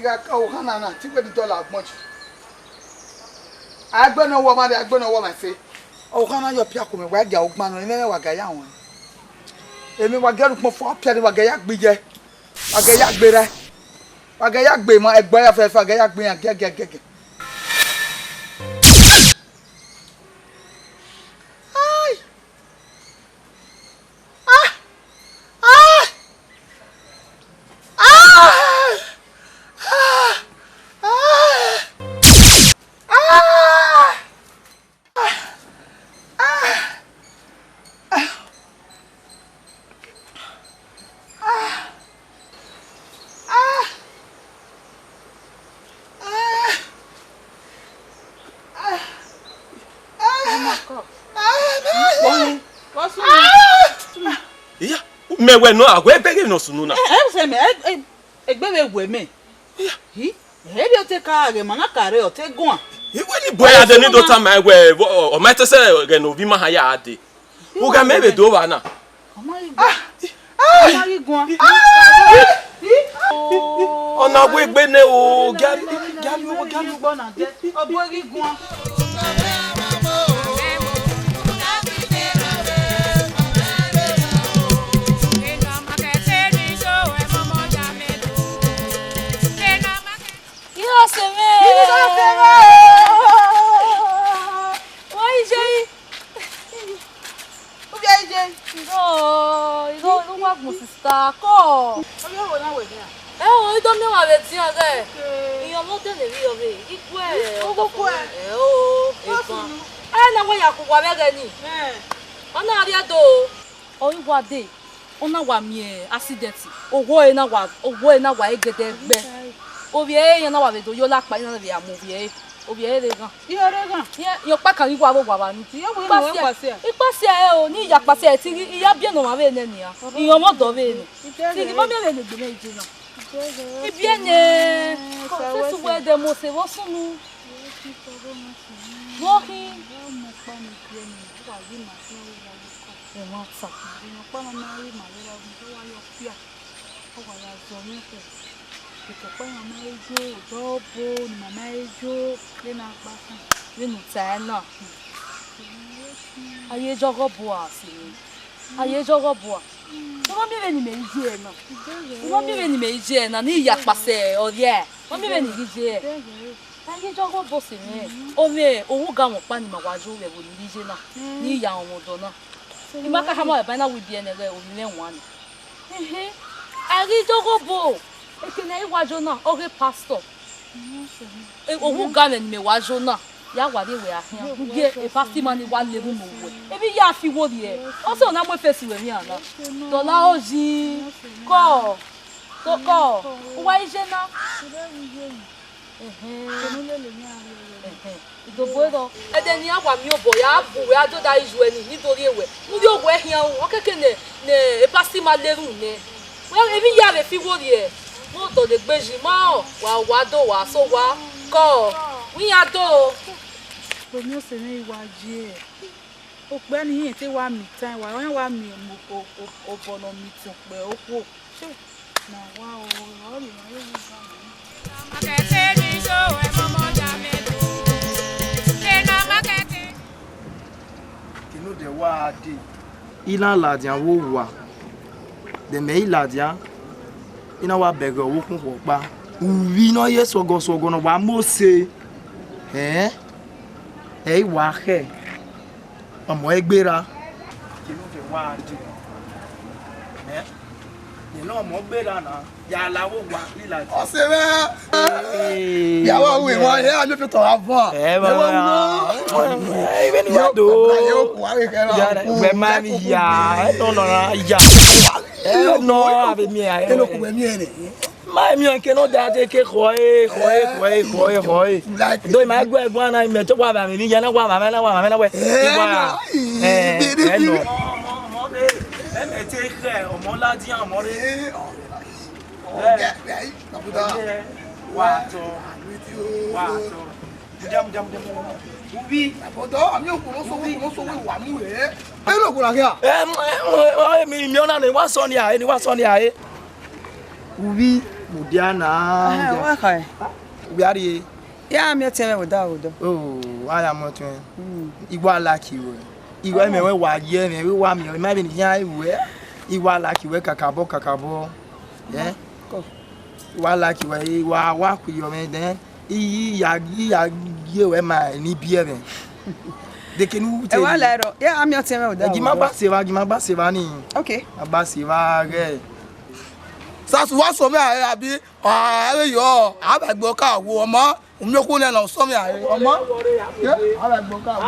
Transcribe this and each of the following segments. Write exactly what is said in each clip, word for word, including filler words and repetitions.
Ọvbokhan na na, te I wẹ ne I dọlọ agbọn yi. Agbọn ne ọ wọ ma rre, agbọn ne ọ wọ ma ẹse. Ọvbokhan na yọ pia ku mẹ, wa gia ugban nọ, imẹ wa ga ya wọn. Emwi wa gia rhie ukpọn fua, ọ pia ni wa ga ya gbe iyẹ. Wa ga ya gbe ra. Wa ga ya gbe ma, ẹgbẹ ya fẹfẹ, wa ga ya gbe iran giẹgiẹgiẹgiẹ. Ai! Ah! Ah! Ah! Ah! Ah! Ah! Ah! Iya, mẹ wẹ nọ, a wẹ bẹghe nọ sunu na. Ẹ, ẹ, sẹ mẹ, ẹ, ẹ, egbe vbe wẹ mẹ. Iya. Hi, ẹ, ẹ, ọ te ka ghe ma na ka rre, ọ te guan. Iwe ni bu ya de ni do tama wẹ, ọ, ọ ma te sẹ ẹghẹ ne ovbi ima ha ya de. Ugha mẹ vbe do vba na. Ọ ma ghi guan. Ọ ma ghi guan. Ọ na wegbe nẹ o, gia rhie, gia rhie, gia rhie. Ọ bu ghi guan. Iye ọse mwẹ. Iye ọse mwẹ. Wa iye. Ovbi ẹre ye. Igho, igho, igho, wa gbọn sista, kọ. Ovbi ẹre wo na wẹ khian? Ẹ o, I do miẹn ọmwa vbe edian ghẹ. Iran vbe odẹ ne vbe irọ vbe, I guẹ. Ẹ o, eban. Ẹ na wẹ ya khu uwa vbe ẹghẹ ni. Ọ na rhie do. Ọ i wa dee, ọ na wa miẹn accident. Owa ẹre na wa, owa ẹre na wa gẹdẹ gbe. Ovbi ẹre iran na wa vbe do yo la kpa, iran vbe ya mu ovbi ẹre. Ovbi ẹre rre eghan. Iran rre eghan. Iran, iran ọkpa kan ghi wa vbe owa vba ni. Iran wẹ ne uwẹ kpasia. I kpasia ẹre o, ne I ya kpasia ẹre, te I ghi, I ya biẹ ne ọmwa vbe nẹ nian. Iran ọmọ ọdọ vbe nẹ. Te I ghi ma miẹn vbene egbe mwẹ ye na. I biẹ nẹ. Kọ, sẹtin uwẹ dẹ mose vbe ọ sunu. Vbe ọ khin? Ẹmwata. Ọ wa ya zọ mwẹ khẹ, okpia ne ima ma he yo, odẹ ọbo ne ima ma he yo, vbene a gba khian. Vbene u tae na. A ye jọghọ bua, sẹ mwẹ. A ye jọghọ bua. U ma miẹn vbene imẹ i ye na. U ma miẹn vbene imẹ i ye na, ne I ya kpasia ọrriẹ. U ma miẹn vbene I ghi ye. A ye jọghọ bua, sẹ mwẹ. Ọ mwẹ owa ugamwẹ ọkpa ne ima wa yo vbe ẹvbo ne I rre iye na, ne I ya rọnmwẹ odọ na. I ma ka khama ẹre ba na wẹ I biẹ nẹ ighẹ ovbi mwẹ wan nẹ. Ehe, a ghi jọghọ bua, eke ne I wa yo na, ọ ghe pastor. E, owa ugamwẹ ne imẹ wa yo na, ya wa rrie wẹ a khian. Ugie e pastor ima ni wa levun ne owẹ. Emwi ya fi wo rrie. Ọ sẹ ọ na mu efesi vbe emwi na. Dọla oyi, kọ, kọ, kọ, uwa iye na. Ẹhẹn. Ẹhẹn. Idobo ẹrọ. Ẹdẹ ne iran wa miẹn obọ ya bu wẹ, a do da iye uẹ ni, ni do rrie wẹ. Mu rrie owẹ khian o, ọ kẹkẹ ne, ne e pastor ima levun nẹ. Wẹ, emwi ya vbe fi wo rrie. Mu otọ de gbe yi, ma ọ, wa, wa do, wa so wa. Kọ, wẹ iran do. Wẹ miẹn ọse mwẹ wa ye. Okpia ni irẹn te wa miẹn itan, wa, iran wa miẹn o-, o-, o-, obọ ne ọ miẹn itan okpia okhuo. Ke ne odẹ wa dee. I na ladian vbe owa, de mẹ i ladian, I na wa bẹghe ọvbokhan ọkpa. Uvbi ne ọ ye sọgọsọgọ ne ọ wa mose, ẹn, ẹ i wa khẹ. Ọmọ ẹgbera. Ẹ, ne ọmọ ẹgbera na, ya la vbe owa, I la. Ọse mwẹ. Hey, ya wa ru emwa, ẹ, a miẹn ọfiotọ gha van. Ẹ, ẹ wa ru. Ẹ, vbene I wa do. Wẹ ma mi ya, ẹ nọ nọ na ya. Ẹ nọ, a vbe miẹn ya. Ẹ nọ ku wẹ miẹn nẹ. Ma miẹn ke ne ọ da te ke khọe, khọe, khọe, khọe, khọe. Do ima gu ẹguan na, imẹ te wa vbe amẹ ni ya na, wa vbe amẹ na, wa vbe amẹ na wẹ. Eh, iwa. Eh, eh, no. Ọmọ, ọmọ, ọmọ, eh, eh, mẹ te khẹ, ọmọ ladian, ọmọ re. Eh, eh, wa tọ, wa tọ. Mudia, mudia, mudia, mudia. Ubi. Abodo, ami okun no so, okun no so, wa mu re. Ẹ lọ kura kẹ a? Ẹ, ẹ, ẹ, ẹ, mi, mi ọna ni wa sọ ni a, ni wa sọ ni a, ẹ. Uvbi, Udia na. Ẹhẹn, wa khae. Wẹ a rrie? Ya miẹn ọtẹn mwẹ vbe odaro odọ. Oh, wa ya miẹn ọtẹn mwẹ. Mm. I wa like wẹ. I wa mẹ wẹ wa ye mwẹ, vbe wa miẹn, ma vbe ne I khian ru wẹ. I wa like wẹ kakabọ, kakabọ. Eh? Kọ. I wa like wẹ, I wa, wa khuiọ mwẹ then. I, I ya, I ya gie wẹ ma ne I biẹ mwẹ. Dekẹ ne u te. Ẹ wa la ẹrọ. Ya miẹn ọtẹn mwẹ vbe odaro odọ. Ẹ gi ma gba se evba, gi ma gba se evba ni. Okay. Ma gba se evba ghẹ. Sasu wa sọ mwẹ aro abi, a vbe yọ, a vbe gbe ọka wo ọmọ, u miẹn okhuo nẹ ne ọ sọ mwẹ aro ọmọ. Ye, a vbe gbe ọka wo.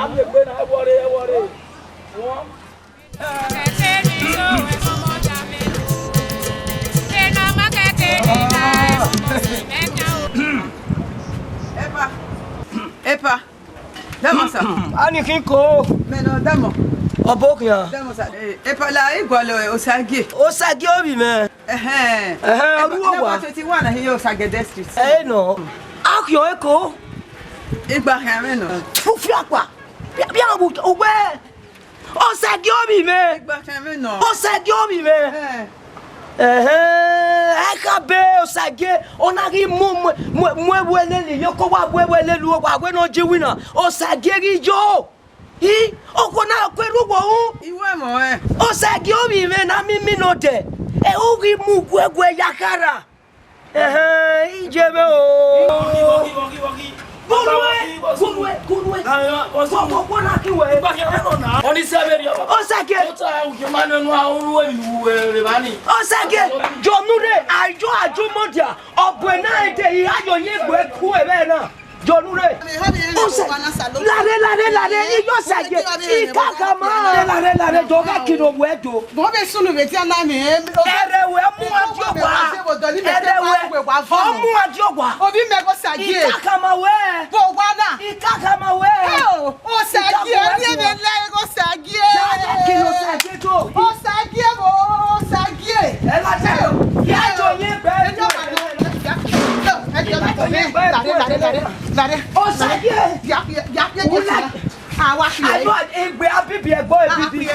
Epa, epa. Dama sa. Ani khin ko. Mẹ nọ dama. Ọbo khian. Dama sa. Eh, epa la igualọ Osagie. Osagie ovbi mwẹ. Ẹhẹn. Ẹhẹn, ọ ru owa. Number twenty-one na hi ye Osagede Street. Ẹ nọ. A khian eko. Igba khian mwẹ nọ. Fufiakpa. Bia, bia, uwẹ. Osagie ovbi mwẹ. Igba khian mwẹ nọ. Osagie ovbi mwẹ. Ẹhẹn. Ẹhẹn, ẹ kha be Osagie, ọ na ghi mu, mu, mu, mu ẹvbo ẹlẹli, yoko wa bu ẹvbo ẹlẹli, wa wẹ ne ọ ji winna, Osagie ghi yo. I, okhuo na ọ ku erha uwọ ru. I wẹ mọ rẹn. Osagie ovbi mwẹ na mimi nọ dẹ, ẹ u ghi mu guẹguẹ ya khara. Ẹhẹn, I je mwẹ o. Gunue, gunue, gunue. Koko na ki wẹ. Ọni sẹ vbe rriọ. Osagie. Osagie. Jọnu rre, ayo ajo modia. Ọ bu ẹna ẹdẹ, I gha yo ye egbe ku ẹvbo na. Jọnu rre. Ose. Lare, lare, lare, I yo Osagie. I kakama. Lare, lare, do gha kiro wẹ do. Bọ vbe sunu vbe dia na mi. Ẹrẹwẹ mu adiọgba. Ẹrẹwẹ. Ọ mu adiọgba. Obi mẹ gho Osagie. I kakama wẹ. Bọ wa na. I kakama wẹ. Osagie, ẹni ẹmẹ lẹ gho Osagie. Kilo Osagie to. Osagie o, Osagie. Ẹ la jẹ. Ya to ye bẹ. Ẹ jọ ma do. Ẹ jọ ma do. Lare, lare, lare, lare. Osagie. Ya, ya, ya, ya. Ula. Awa fi. Ayo egbe abibi ẹgbọ ebibi.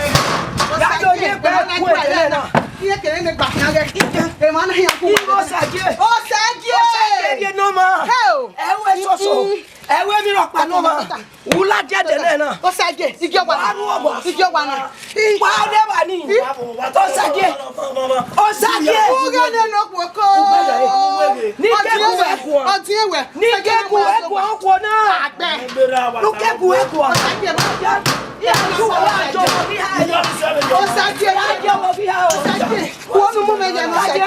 Ya to ye bẹ ku ẹ na. Iye kere ne gba kan gẹ. Ẹ ma na ya ku. Osagie. Osagie. Osagie ye nọ ma. Hell. Ẹ wẹ soso. Ẹ wẹ mi rọ kpa nọ ma. Ula dia dẹ nẹ na. Osagie, igi ọwa na. Wa ru ọwa. Igi ọwa na. Wa ọdẹ wa ni. Osagie. Osagie. Ughe ne no kuoko. Ni ke ku ẹguan. Ọdin ẹwẹ. Ni ke ku ẹguan kuo na. Agbẹ. Lu ke ku ẹguan. Osagie ma. Ya, ya, tu wa jọ wọ bi ha. Osagie. Ya jọ wọ bi ha. Osagie. Wo nu mu me ye no Osagie.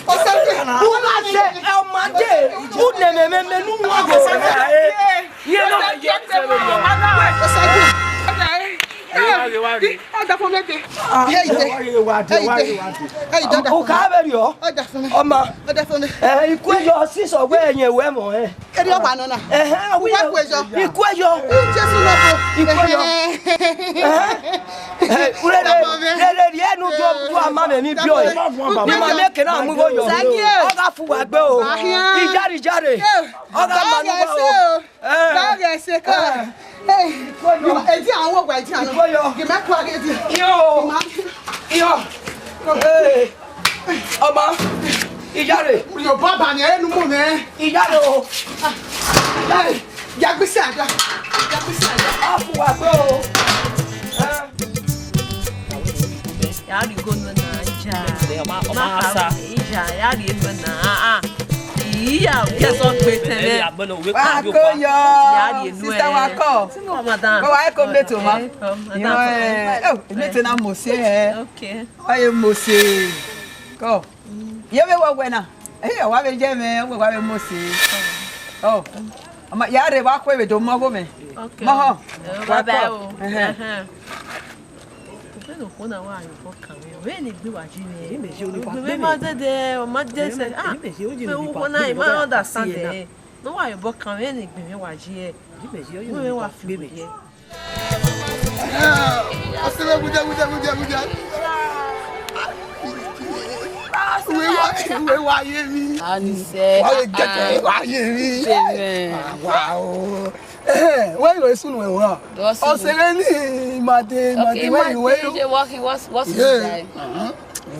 Osagie, u na sẹ, ẹ, ọ ma dee, u nẹ mẹ, mẹ, mẹ, ne u wan ghe. Ye nọ. Osagie. Ẹ da fo mẹ te. Ẹ ite. Ẹ ite. Ẹ ite, ọ da fo mẹ. U ka vbe rriọ? Ọ da fo mẹ. Ọ ma. Ọ da fo mẹ. Ẹ, I ku yọ, sisọ wẹ ẹyẹn wẹ mọ, ẹ. Erriọ wa nọ na. Ẹhẹn, ọ wẹ. Wa ku yọ. I ku yọ. Jesu lọ bo. I ku yọ. Ẹhẹn. Ẹhẹn. Ẹ, rere, rere, rere, ẹ nu do, do a ma mẹ emwi biẹ ọre. Ni ma mẹ ke na mu igho yọ. Osagie. Ọ gha fu uwa gbe o. Ahia. Ijare, ijare. Ọ gha ma nu uwa o. Ẹ. Ba ghẹ se ka. Ẹ. Edi àwọn wọ gba edi àwọn. Ikwo yọ. Gimẹ kua ghe di. Yo. Ima. Yo. Ẹ. Ọma. Ijare. Yo baba ni enu mu mẹ. Ijare o. Ijare. Ya gbese ada. Ya gbese ada. A fu uwa gbe o. Ẹ. Ya rhie igho nọ na, ija. Ọma, ọma. Ma kha asa. Ija, ya rhie nọ na. Ah, ah. Iya, yes, ọ gbe tẹmẹ. Wa ko yọ. Ya rhie nu. Sister ẹ. Wa kọ. Madam. Wa ko mẹ to ma. Eh, madam. Yo, eh, oh, mẹ to na mo se, eh. Okay. Wa ye mo se. Kọ. Ye vbe wọ wẹ na. Eh, wa vbe je mẹ, wa vbe mo se. Oh. Ama, ya rre wa kue vbe do mọ gho mẹ. Okay. Mọ họ. Eh, wa bye bye o. Ẹhẹn. Ẹhẹn. Vbene okhuo na wa ye obọ kan mwẹ, vbene egbe wa yi mwẹ. Egbe mwẹ ma dẹdẹ, ọ ma dẹsẹ. Ah, vbe okhuo na, I ma understand ẹ. Ne ọ wa ye obọ kan mwẹ, vbene egbe mwẹ wa yi ẹ. Egbe mwẹ wa fi egbe mwẹ. Asẹrẹ, wuje, wuje, wuje, wuje. Uwe wa, uwe wa ye mi. Anise. Wa ye kẹkẹ, wa ye mi. Amen. Wa o. Eh, wẹ iro isu nu ẹwọ. Ọsẹrẹ ni, imade, imade, wẹ iro. What's, what's this guy?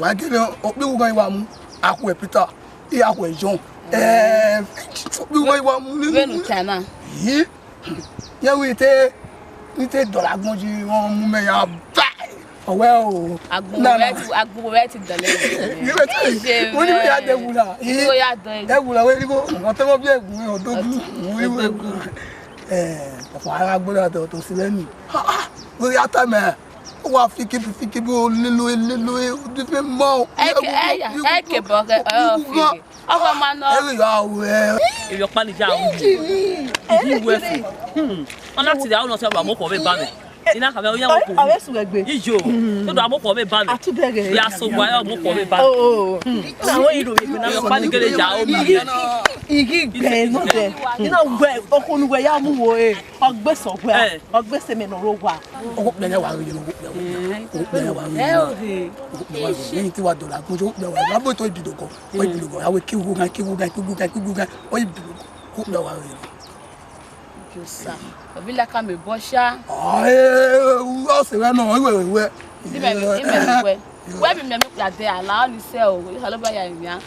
Wa gele okpi wu gan wa mu. Akhu Peter. I ya khuẹ John. Eh, vbene u ta na. Yi. Ye wẹ te, I te dọlọ agbọn yi, ọ mu mẹ ya ba. Ọwẹ o. Agbọn wẹ ti, agbọn wẹ ti dọlọ. Yi wẹ te. Wẹ ni ya de wula. Yi. Wẹ ya dọ. E wula wẹ ni ko. Ọtọ mọ bi ẹgun, ọdọ gu. Ọdọ gu. Eh, ọfọ ara gbọdọ to, to si lẹnu. Ha, ha. Wẹ ya ta mẹ. Wa fiki bi, fiki bi, o lelo, lelo, o de fe ma o. Ẹ ke, ẹ ya, ẹ ke bọ kẹ, ọ fiki. Ọkọ ma nọ. Ẹ ya wẹ. Ẹ yọ pani ja o. Iye wẹ fi. Hmm. Ọna ti da ọna ti ba mo ko be ba mi. Ina ka be o ya wo ko. Ọwẹ su ẹgbẹ. Ijo. To da mo ko be ba mi. Atubẹgẹ. Ya so wa ya mo ko be ba mi. Oh, oh. Na wo iro. Ẹ yọ pani gele ja o mi. Igi, igi gbẹ nọ dẹ. Ina wẹ, okunu wẹ ya mu wo e. Ọgbẹsẹ ọgua, ọgbẹsẹ mẹ ne ọ rre owa. Ọghuọkpia ne wa rre, ọghuọkpia, ọghuọkpia ne wa rre. Ọghuọkpia wa rre. Ẹyin te wa dọlọ agbọn, ọghuọkpia wa rre. Abo to ibidogo, ọ ibidogo, a wẹ ke wu ghan, ke wu ghan, ke wu ghan, ke wu ghan, ọ ibidogo, ọghuọkpia wa rre. Josa, ọvila ka mẹ bọ sha. Ọ, ẹ, ọ sẹ vbe nọ, iwẹ, iwẹ. Di mẹ, di mẹ wẹ. Wẹ bi mẹ mi kpa de ala, ọ ni sẹ o, Osanobua ya mia.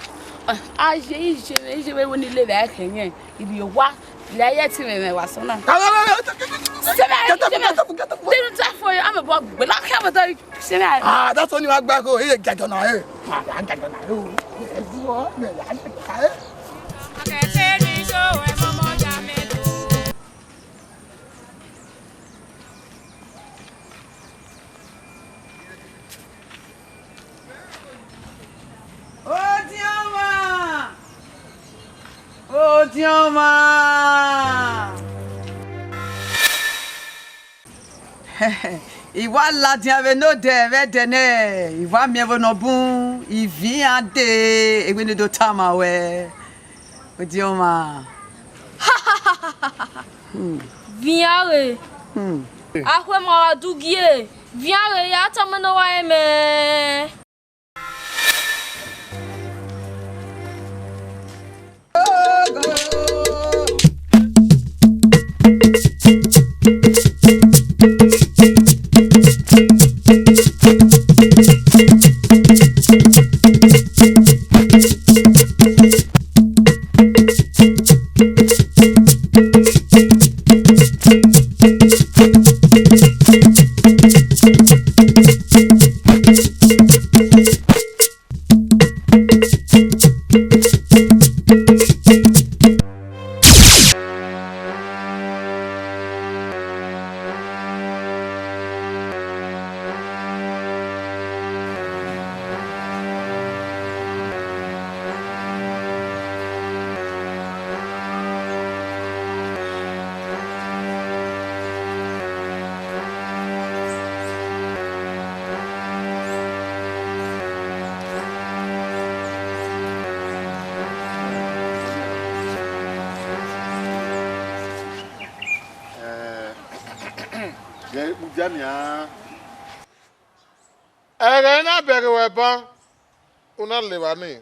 A ye, iye, iye vbe ni le vbe a khẹ yẹn, ivbi owa. Ilẹ ayé ti mwẹ mwẹ wa sọ na. Sẹmẹ, sẹmẹ. Denu ta fo yo, amẹ bọ gbẹ la kẹ bọ ta sẹmẹ. Ah, that's only one back. Oh, hey, jajọ na, hey. Ah, jajọ na, hey. Odiọnmwa! Odiọnmwa! I wa ladian vbe ne odẹ vbe ẹdẹ nẹ, I wa miẹn vbe ne ọ bun, I viẹn iran dee, ewene do tama ruẹ. Odiọnmwa. Hmm. Vian rre. Hmm. Akhuẹ ma wa dugie. Vian rre ya tama ne ọ wa rẹn mẹ. Ẹ, ghẹ mudia nian. Ẹghẹ na bẹghe ruẹ ban, u na la evba nii,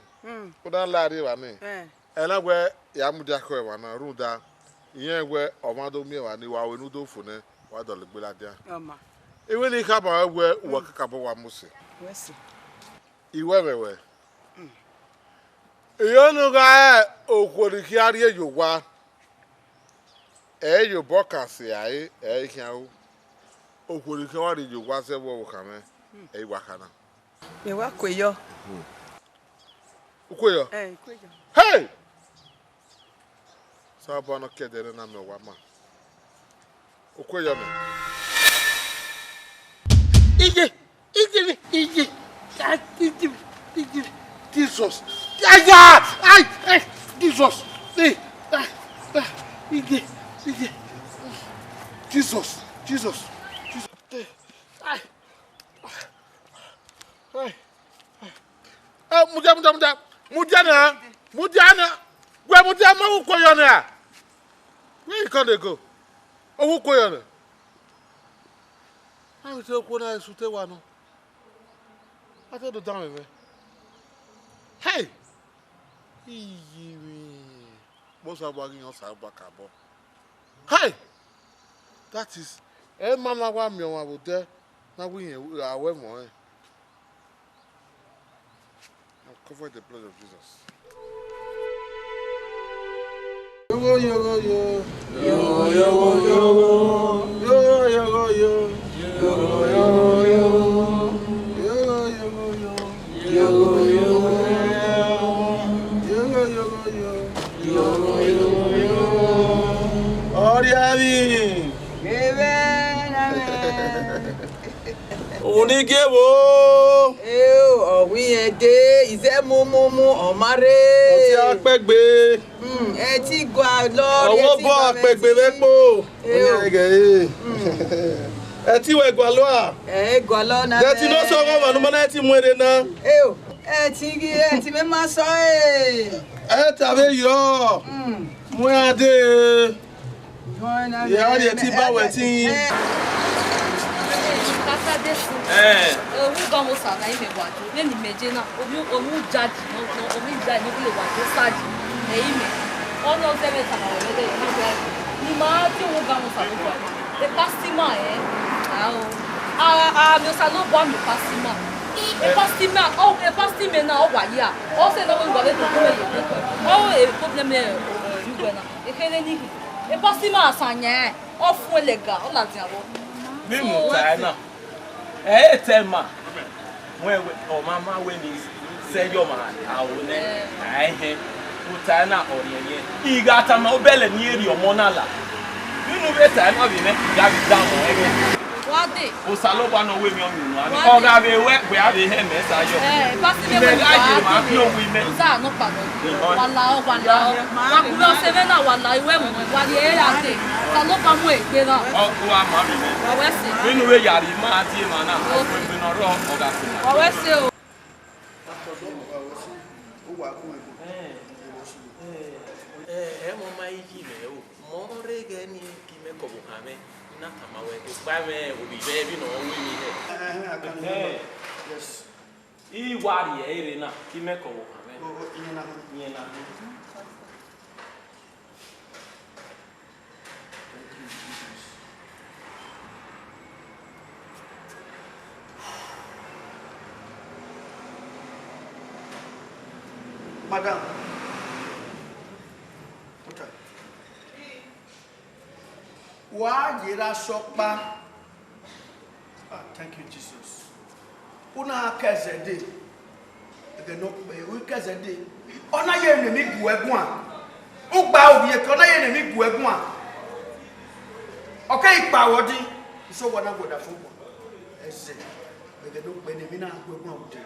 u na la rri evba nii. Ẹ na wẹ ya mudia khẹ evba na, rhunmwuda irẹn wẹ ọmwa do miẹn evba nii, wa ru ne u do fo nẹ, wa dọlegbe ladian. Iwinna I khama ruẹ wẹ uwa kakabọ wa mu si. I wẹ mwẹ wẹ, iyone u gha re okhuo ne I khian rhie ye owa, ẹ i ye obọ kan sẹ rae, ẹ i khian ru. Okhuo ne I khian wa rhie ye owa zẹ vbe ọvbokhan mwẹ, ẹ i wa kha na. Mẹ wa kue yọ. U kue yọ? Ẹ, I kue yọ. Hey! Osanobua ne ọ ke ẹdẹ nẹ na miẹn owa ma. U kue yọ mẹ. Iye, iye, iye. Ai, iye, iye. Jesus. Aya! Ai, ai, Jesus. Ai, ai, ai, iye, iye. Jesus, Jesus, Jesus. Ai. Ai. Ẹ, mudia, mudia, mudia. Mudia na. Mudia na. Wẹ mudia ma, u kue yọ na. Where you come dey go? Ọ wu kue yọ nẹ. A vbe te okhuo na sute wa nọ. A te do danmwẹ mwẹ. Hey! Iye mwẹ. Vbọsa wa ghi yan Osanobua kabọ. Hey! That is, ẹ ma na wa miẹn ọmwa vbe odẹ na wẹ irẹn a wẹ ẹmwẹ ọnrẹn. I'm covered in the blood of Jesus. Yogo, yogo, yogo. Yogo, yogo, yogo. Yogo, yogo, yogo. Yogo, yogo, yogo. Yogo, yogo, yogo. Yogo, yogo, yogo. Yogo, yogo, yogo. Ọ rhie emwi. Vbe na mwẹ. Unu gie vbo? Eo, ọ wẹ irẹn dee, izẹ mu, mu, mu, ọ ma rre. Ọtẹn akpẹgbe. Hmm, ẹ ti gualọ, ọ wẹ obọ akpegbe vbe kpo. Eo. Ẹ ti wẹ gualọ a? Ẹ gualọ na. Ẹ ti nọ sẹ ọghọmwa ne u ma na ti mu ẹre na. Eo, ẹ ti ghi, ẹ ti mẹ ma sọ ẹ. Ẹ ta vbe yọ. Hmm. Mu iran dee. Ya rhie ẹtin ba wẹ ẹtin. Kasa Jesu. Eh. Ovbi ugamwẹ Osa na imẹ wa do. Vbene imẹ je na, ovbi, ovbi ujaji, ovbi ujaji ne ọ ghi wa do Osa yi. Ẹ i mẹ. Ọ nọ zẹ vbe tama wẹ vbe ẹdẹ, ne ima tie ovbi ugamwẹ Osanobua. E pastor ima, eh. Ao. A, a, miẹn Osanobua, miẹn pastor ima. E pastor ima, ọ, e pastor imẹ na, ọ wa ya. Ọ sẹ ne ọ wẹ wa vbe do ye. Ọ, e problem, eh, o, o, yu wẹ na. Ekherhe ni ghi, e pastor ima asan yan, ọ fuẹn lẹga, ọ ladian vbọ. Vbene u ta ẹre na, ẹ i re te ma, wẹ, wẹ, ọ ma ma wẹ ne I sẹ yọ ma, a ho nẹ, a i hẹn, u ta ẹre na, ọ riẹnriẹn. I gha tama obẹlẹ ne I rhie ọmọ na la. Vbene u vbe ta ẹre na, vbe mẹ, I gha vbe danmwẹ ẹghẹ. Wa dee. Osanobua ne ọ wẹ emwi ọyunnu, ọ gha vbe wẹ, wẹ a vbe hẹ mẹ sa yọ. Eh, pastor imẹ, imẹ gha ye ma fi owu imẹ. Osanobua nọ. Wa la, wa la, wa gu ọse mwẹ na, wa la, iwẹ mu, wa rhie ẹre ya dee. Osanobua mu egbe na. Ọ, wa ma vbe mẹ. Wa wẹ ẹse. Vbene u vbe ya rhie ima die emwa na, ọ gu egbe ne ọ rrọọ, ọ gha sẹ ima. Wa wẹ ẹse o. Pastor Dọmọ, wa wẹ ẹse. Uwa gu egbe. Eh, eh, ẹmwẹ ọma i yi mwẹ o. Mọ rre ghẹ ni gie imẹ ke ọvbokhan mwẹ, I na tama wẹ, okpa mwẹ ovbi mwẹ vbene ọ ru emwi hẹ. Eh, eh, I can remember. Eh. Yes. I wa rhie ẹre na, gie imẹ ke ọvbokhan mwẹ. Oh, oh, iyẹn na. Iyẹn na. Thank you, Jesus. Madam. Wa ye ra sẹ ọkpa. Ah, thank you, Jesus. U na kẹ zẹdẹ. Ẹghẹ ne ọ kpẹ, u kẹ zẹdẹ. Ọ na ye ne emwi gu ẹ guan. U gba ovbi eke, ọ na ye ne emwi gu ẹ guan. Ọ keghi kpa wẹ ọdin. Isẹ owa na wẹ ọdafẹn guan. Ẹzẹ. Ẹghẹ ne ọ kpẹ ne emwi na gu ẹ guan vbe odẹ.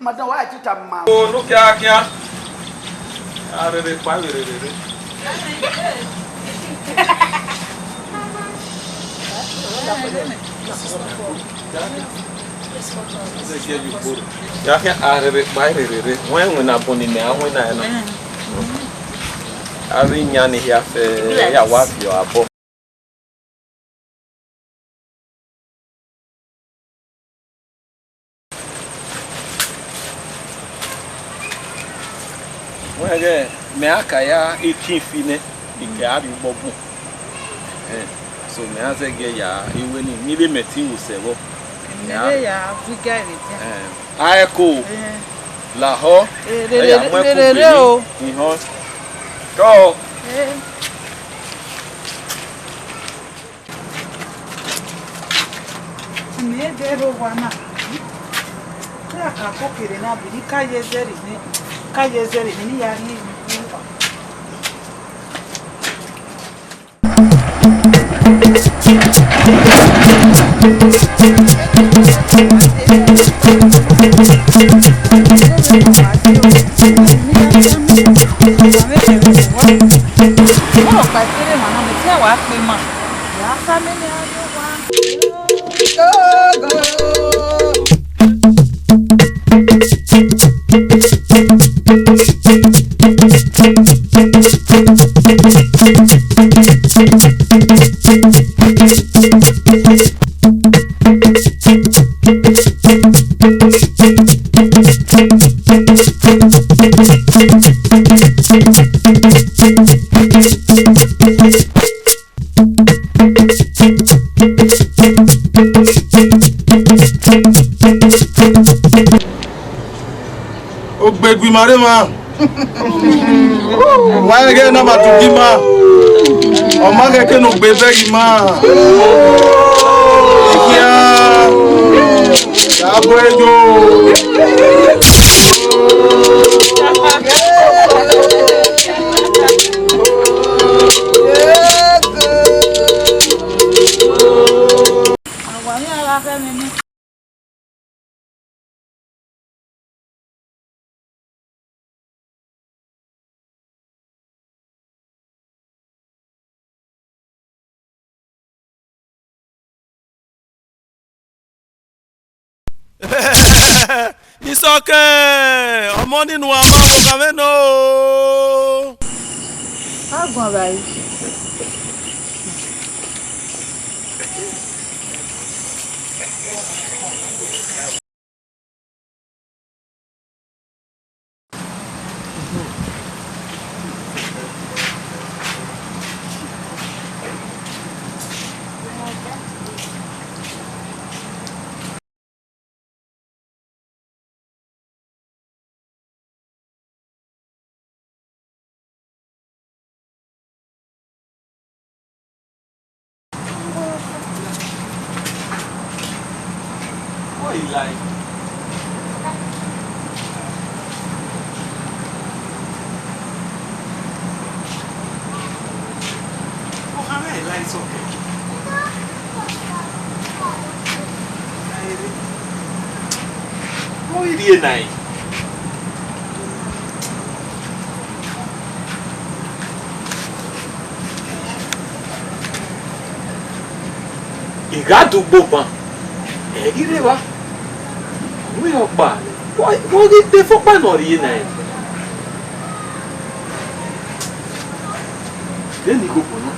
Madam, wa ti tama. O, ne u khian khian. A rherhe kpa vbe rherhe rre. Ya khian a rherhe kpa vbe rherhe rre. Wẹ winna bun ne imẹ a winna ẹre na. Avbe iyan ni hia fẹ, ya wa viọ abọ. Wẹ ghẹ, mẹ a ka ya ikin fi nẹ, I kẹ a rrie ugbọgbọn. Eh, so mẹ a zẹgiẹ ya iwe ni, ni vbe mẹ te ru sẹ vbọ. Mẹ vbe ya viga vbe dia. Eh, a ẹko, lahọ, eh, rere, ẹ ya mu ẹko rere fi o. Ihọn. Tọ. Eh. Mẹ de rre owa na, te a ka koko erha na, vbe ne I ka ye zẹrriọ nẹ, ka ye zẹrriọ nẹ, ne I ya rhie emwi uwa. Ọkpa ẹse rre emwa na, mẹ te wa kpe ma. Ogbe gui ma rre emwa. Wa ẹghẹ na ma tu gi ima. Ọ ma ghẹ ke ne u gbe vẹ ghi ima. Ikhia. Ya bu ẹre yo. Isọkẹn, ọmọ ninu a ma vbe okhanmwẹ nọ. A guan vbe a re. What he like? Oh, how I like something. Mo rie nae. I gha do ugbo ban, ẹ ghi rre evba. Wẹ ọkpa, wẹ ghi de fo ọkpa ne ọ rrie nae. Vbene I gho kpọnọ.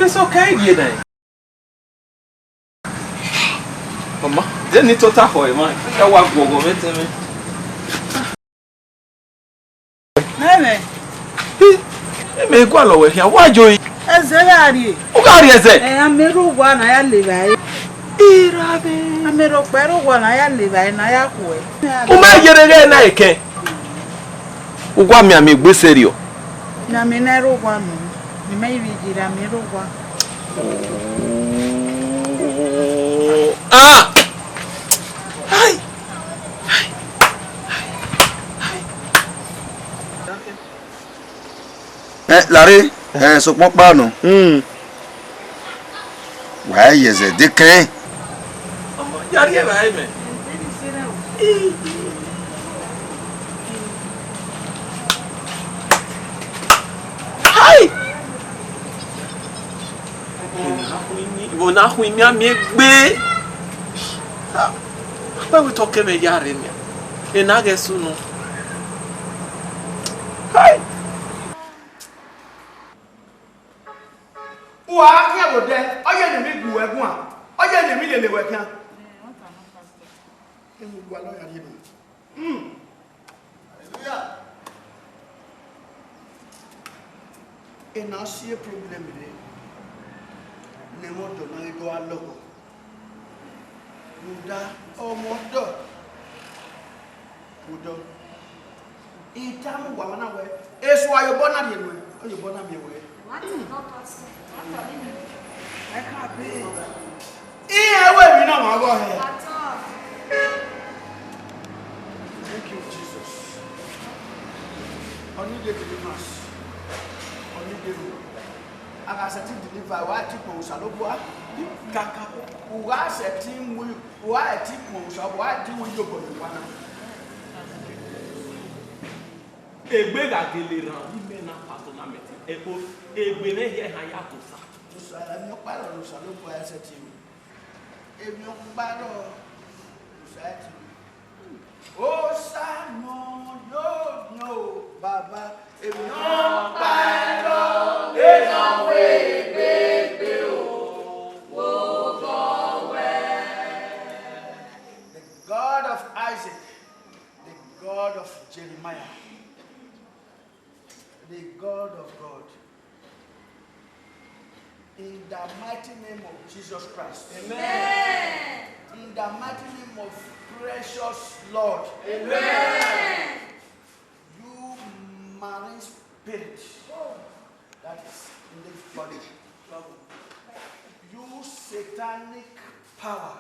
Eso ka gie na. Mama, de ni tota ho emwa, ya wa guọghọ mwẹ tẹn mwẹ. Nene. Hi, mẹ gualọ wẹ khian, wa joyi. Ẹzẹ gha rrie. U gha rrie ẹzẹ? Ẹ, a mẹ rre owa na ya levba ẹre. Irave. A mẹ rre okpẹ rre owa na ya levba ẹre na ya khuẹ. U ma yere ghẹ na ekẹn. U wa miẹn amẹ egbe sẹrriọ. Ne a mẹ na rre owa nọ. Ne imẹ i vbe ye ra mẹ rre owa. Ah! Ai! Ai! Ai! Ai! Ẹ, Lare, ẹ, sokpan ọkpa nọ. Hmm. Wa ye ẹzẹ dekẹn. Ọmọ, ya rhie evbare mẹ. Hai! Vbe ọ na khuimmia miẹn egbe? Akpa wẹ te ọ kẹ mwẹ ya rre nian, ena ghẹ sunu. Hai! Uwa gha khian vbe odẹ, ọ ye ne emwi gu wẹ guan, ọ ye ne emwi lele wẹ khian. Emwi gualọ ya rhie nọ. Hmm. Hallelujah. Ena ọ si problem rre ne ẹmwẹ ọdọ na ghi do gha lọghọ. Rhunmwuda ọmọ ọdọ, odọ. I tama uwa ọmwa na wẹẹ, Esu a ye obọ na rhie nuẹn, ọ ye obọ na miẹn wẹ. Iran wẹ emwi ne ọmwa ọghọ hẹ. Thank you, Jesus. Ọ ni de deliverance. Ọ ni de ru. A gha sẹtin deliver, wa ti kpe Osanobua. Kaka, u gha sẹtin mu, u gha sẹtin kpe Osanobua, wa ti ru iyobọ ye owa na. Egbe gha gele rhan vbe imẹ na pa tournament, ẹko egbe ne hia ehan ya tosa. Osa, emwi ọkpa rrọọ ne Osanobua sẹtin ru. Emwi ọkpa rrọọ ne Osa sẹtin ru. Osa nọ yo nọ baba, emwi ọkpa rrọọ ne ọ wẹ egbe egbe o, wo gọ wẹ. God of Jeremiah, the God of God, in the mighty name of Jesus Christ. Amen. In the mighty name of precious Lord. Amen. You marine spirit that is in this body. You satanic power.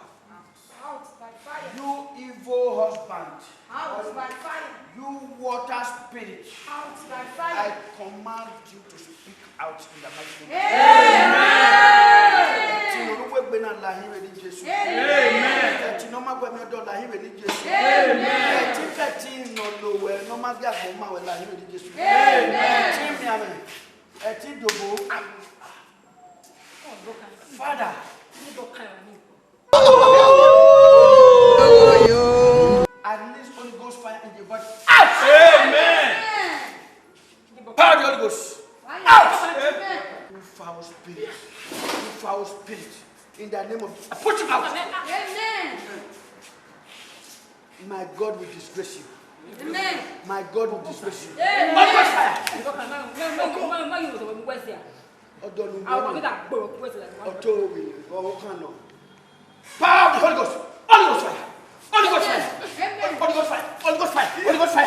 Out by fire. You evil husband. Out by fire. You water spirit. Out by fire. I command you to speak out in the mighty name of Jesus. Amen. Ẹtin ne ọ ru uwegbe na, la hin vbe eni Jesu. Amen. Ẹtin ne ọ ma gu ẹmwẹ ọdọ, la hin vbe eni Jesu. Amen. Ẹtin kẹtin ne ọ lo wẹ, ne ọ ma gie agbọn ma wẹ, la hin vbe eni Jesu. Amen. Ẹtin mianmwẹ, ẹtin dobo. Father, I release Holy Ghost fire in the body. Out! Amen. Power of the Holy Ghost. Out! Amen. You foul spirit. You foul spirit. In the name of, I put you out. Amen. My God will disgrace you. Amen. My God will disgrace you. Amen. Holy Ghost fire. Ọdọ ne u wẹ nọ. Ọtọ vbe ọvbokhan nọ. Power of the Holy Ghost. Holy Ghost fire. Holy Ghost fire. Holy Ghost fire. Holy Ghost fire. Holy Ghost fire.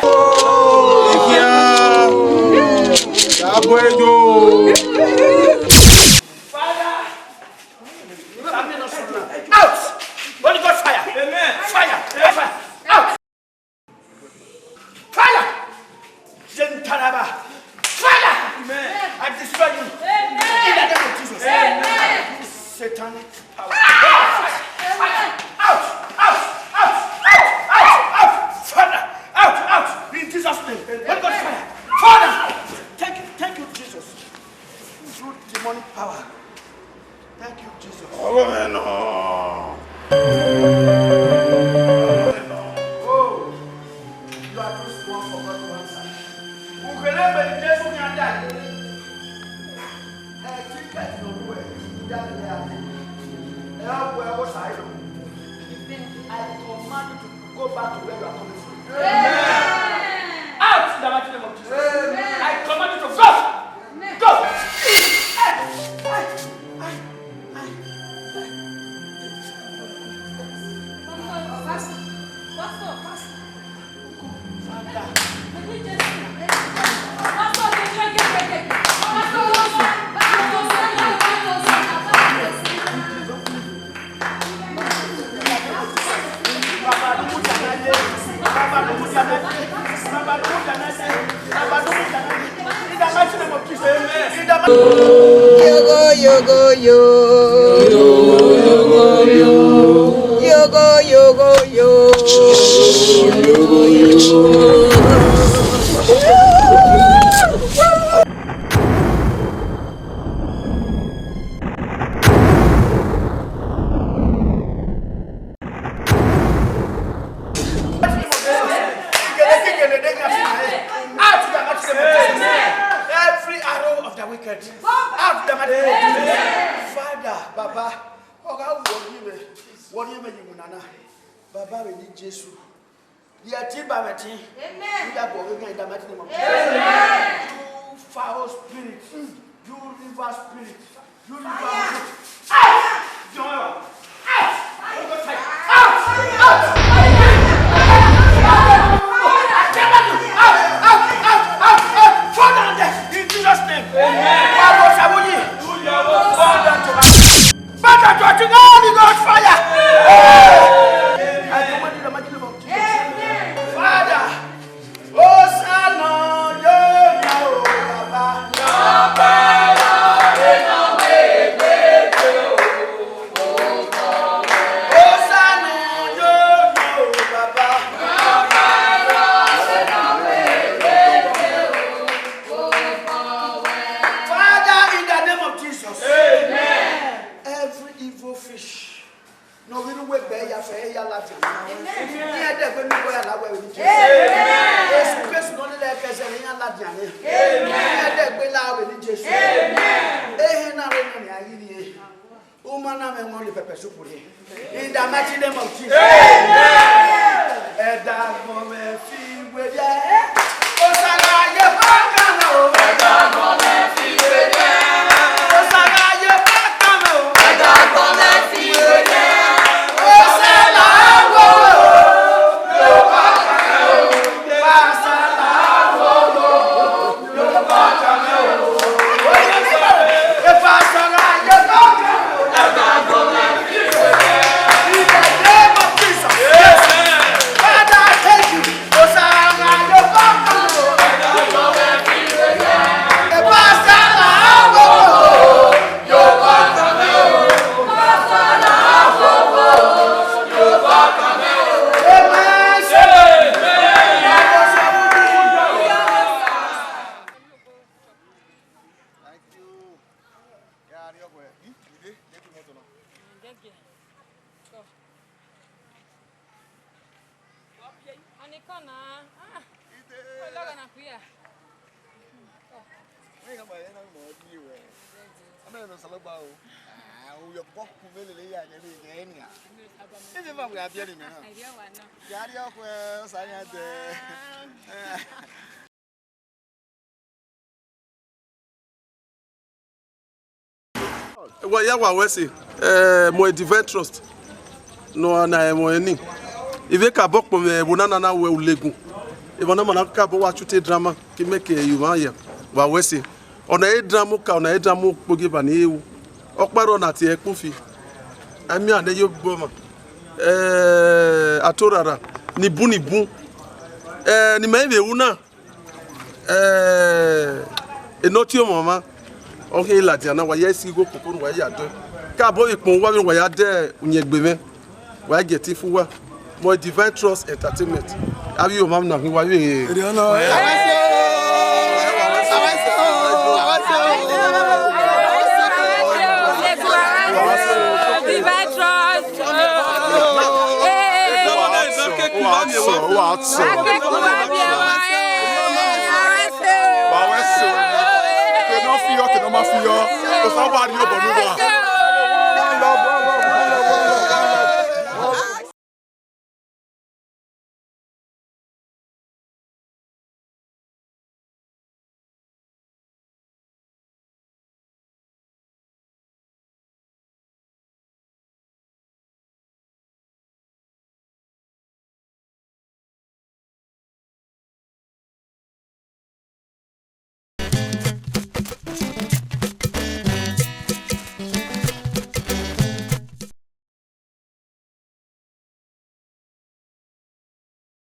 Father, out. Holy Ghost fire. Amen. Fire. Fire. Out. Fire! Zentaraba! Fire! Amen. I destroy you. Amen. In the name of Jesus. Amen. You satanic power. Out! Fire! Out! Out! Out! Out! Out! Out! Father! Out! Out! In Jesus' name. Holy Ghost fire! Father! Thank you, thank you, Jesus. You demonic power. Thank you, Jesus. Ọgọ mwẹ nọ. Oh, you are too small for God to answer. Ukele mẹ ni Jesu ni a da ye. Ẹ ti kẹti nọ ru ẹ, I da ye a te. Ẹ ọ bu ẹ wo sa iro. I command you to go back to where you are coming from. Amen. Out in the mighty name of Jesus. Amen. I command you to go. Amen. Go. Hey, hey, hey. Yogo, yogo, yo. Yogo, yogo, yo. Yogo, yogo, yo. Out in the mighty name of Jesus. Every arrow of the wicked. Out in the mighty name of Jesus. Father, Baba, ọgha wọ yi mwẹ, wọ rhie mwẹ ye iwinna na. Baba, vbe eni Jesu. Ye ẹtin ba mwẹ ẹtin. Amen. You foul spirit. You evil spirit. You evil spirit. Out! Out! Out! Out! Out! Out! Out! Out! Out! Fall down there in Jesus' name. Amen. Father, to Father, to Holy Ghost fire. Hey! I command you in the mighty name of Jesus. Amen. Father, Hosanna, yo, yo, Baba. Hosanna, yo, yo, Baba. Father, in the name of Jesus. Amen. Every evil fish ne ọ ghi rre uwu egbe ya fẹ, ya ladian. Amen. Iran dẹgbe ne uwu ya la wẹ vbe ni Jesu. Amen. Esu Kristi ne ọ lele ẹkẹzẹ ne iran ladian nẹ. Amen. Iran dẹgbe la vbe ni Jesu. Amen. Ehe na rre nọ ne a ghi rrie. Uma na mwẹ wọn le pepper soup rrie. In the mighty name of Jesus. Amen. Ẹdẹ agbọn mwẹ fi Thank you. Ya arriọ wẹ, hmm, ide, de tu moto na. Ọnìkan na, ah, ide. Ọlọ́gà na kú ya. Wẹ ka ma ye na mo di wẹ. Ama no sala ba o. Ah, u yo ko ku me lele ya ne bi ne ni a. Ide ma we abia ni me na. Ai dia wa na. Ya arriọ wẹ, o sa ya de. Wa ya wa wẹ ẹse, eh, mọ Divine Trust nọ na ẹmwẹ ni. Ivie ka bọ kpọ mwẹ ẹvbo na na wẹ ulegun. Emwa na ma na ka bọ wa chute drama, ke mẹ ke ye mwa ya, wa wẹ ẹse. Ọna e drama ka, ọna e drama okpogieva ni ru. Ọkpa rọ na tie ẹkpo fi. Ami ane yo gbọ ma. Eh, atorara, ni bun ni bun. Eh, ni mẹ vbe ru na. Eh, enọtiọmọ mwa, ọ khian ladian na, wa ya isi igho koko ne uwa ya dẹ. Ka bọ vbe ikpọn uwa vbe ne uwa ya dẹ uyẹn gbe mwẹ, wa gie ẹtin fu uwa. Mọ Divine Trust Entertainment. Avbe iyo mwa na hin wa vbe. Divine Trust. Wa wẹ ẹse o. Ke ne ọ fi yọ, ke ne ọ ma fi yọ. Osanobua rhie obọ ne uwa.